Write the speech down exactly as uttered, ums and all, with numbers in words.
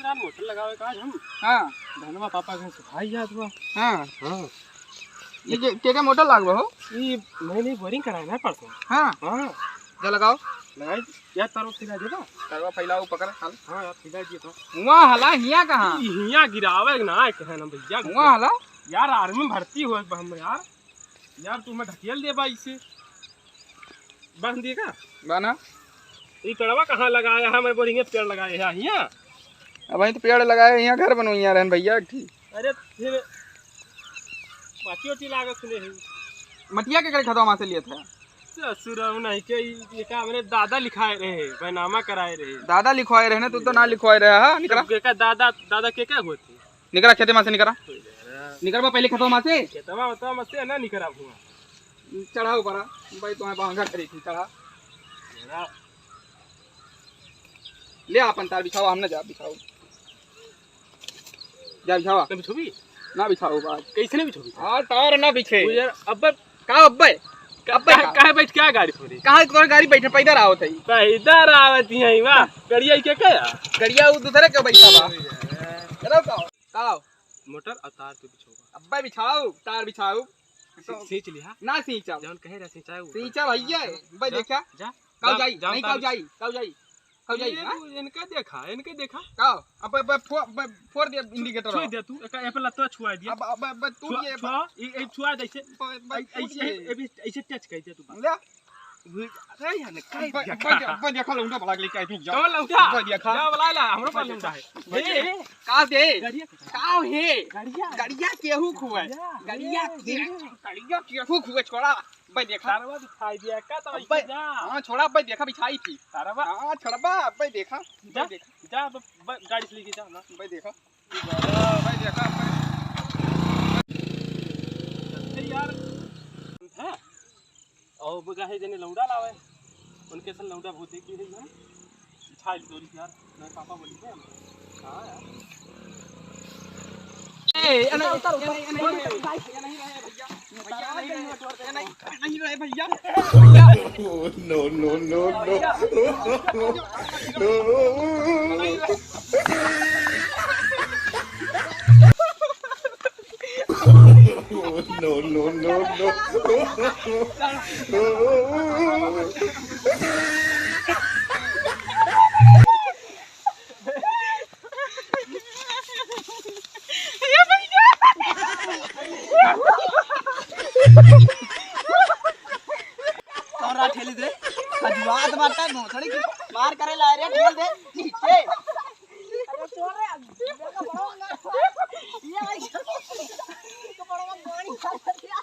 यार, मोटर लगावे का आज हम। हाँ। धनवा पापा के सुखाई जात बा। हाँ। हाँ। ये के, के, के मोटर लागबा हो? ये मैंने बोरिंग कराया ना परसों। हाँ। हाँ। जा लगाओ। लगाई। यार, तारो फैला देबा? तारवा फैलाओ, पकड़, हाल। हाँ यार, फैला दिए तो। हुआ हला, हिया कहाँ? ई हिया गिरावे के ना, कहे ना भैया। हुआ हला? यार, आर्मी में भर्ती हो हम यार। यार, तू मैं ढकेल देबा इसे। बांध दिए का? बाना। ई पेड़वा कहाँ लगाया है? मैं बोरिंगे पेड़ लगाए है हिया। अब वहीं तो पेड़ लगाए, यहाँ घर बनोइया रहन भैया, एक ठी। अरे, फिर माटी ओटी लागत सुने है। मटिया के करे खतवा माँ से लिए थे? ससुर, हम नहीं के, ई, ये का हमरे दादा लिखाए रहे, बैनामा कराए रहे। दादा लिखवाए रहे ना, तू तो ना लिखवाए रहे, हाँ, निकरा। के का दादा, दादा के का होती? निकरा खेते माँ से, निकरा। निकरबा पहले खेतवा माँ से। खेतवा, खेतवा माँ से ना निकरा हुआ। चढ़ाओ परा, भाई तुम्हें बांगा खरीदी, चढ़ा। मेरा ले अपन तार बिछाओ, हम ना जा बिछाओ। जा बिछावा। ना बिछोबी? ना बिछाओ बात। कैसे ना बिछोबी? हाँ, तार ना बिछे। ओ यार, अब्बे का अब्बे? अब्बे का, का? काहे बैठ के आ गाड़ी थोड़ी? कहाँ तोर गाड़ी बैठे, पैदल आवत है। पैदल आवत ही है, वाह। गड़िया के का? गड़िया वो दूसरे के बैठा बा। चलो का? का? मोटर और तार तू बिछोबा। अब्बे बिछाओ, तार बिछाओ। सी-, सींच लिहा। ना सींचा। जौन कहे रहा सींचा, वो सींचा कर। भैया, हाँ, भाई जा, देखा? जा। काऊ जा, जाई, जाओ नहीं तार काऊ बिछ- जाई, काऊ जाई। काऊ जाई, ये हाँ? तू इनका देखा, इनके देखा। काऊ? अब, अब, अब फो-, अब फोड़ दे indicator। छुआ दे तू, एक, एक लत्ता छुआ दिया। अब, अब, अब तू छुआ, ये छुआ, ये, ये छुआ जैसे, ब-, ब-, ऐ-, फूट ऐसे, ये। ऐ-, ऐसे, ऐसे touch कर दे तू बस। ले। अरे यार, काहे अब, देखा? अब, अब देखा लौंडा बड़ा लेके आई तू जा। कौन लौंडा? अब देखा। जा बुला ला, हमरो पास लौंडा है। ए, ए, का दे? गड़िया के का हे? गड़िया। गड़िया केहू खुए? गड़िया। गड़िया ए, के, ए। गड़िया केहू खुए छोड़ा। भाई देखा। तारवा तो खाई दिया, का तो अब्बे, ऐसे जा। हाँ, छोड़ा, अब्बे देखा बिछाई थी। तारवा। हाँ, छोड़बा, अब्बे देखा, जा, अब्बे देखा। जा, ब-, ब-, गाड़ी से लेके जा ना। अब्बे देखा। अब्बे देखा, अब्बे। अरे यार, हाँ? और वो काहे जने लौंडा लावे, उनके सन लौंडा बहुत देखी है ना। झाल चोरी यार, मेरे पापा बोली थे हम। हाँ यार। ए, ए, नहीं, उतर, उतर, ए, नहीं, ए, नहीं, ए, नहीं, भाई, ये नहीं रहे भैया। भैया, नहीं रहे, ये नहीं, नहीं रहे भैया। No, no, no, no। No, no, no, no। तोरा ठेली दे, खजुआत बाटा, नोचड़ी की मार करे ला रे, ठेल दे नीचे। अरे तोरे, देखो बड़ा, ये आई, तो बड़ा पानी खा लिया।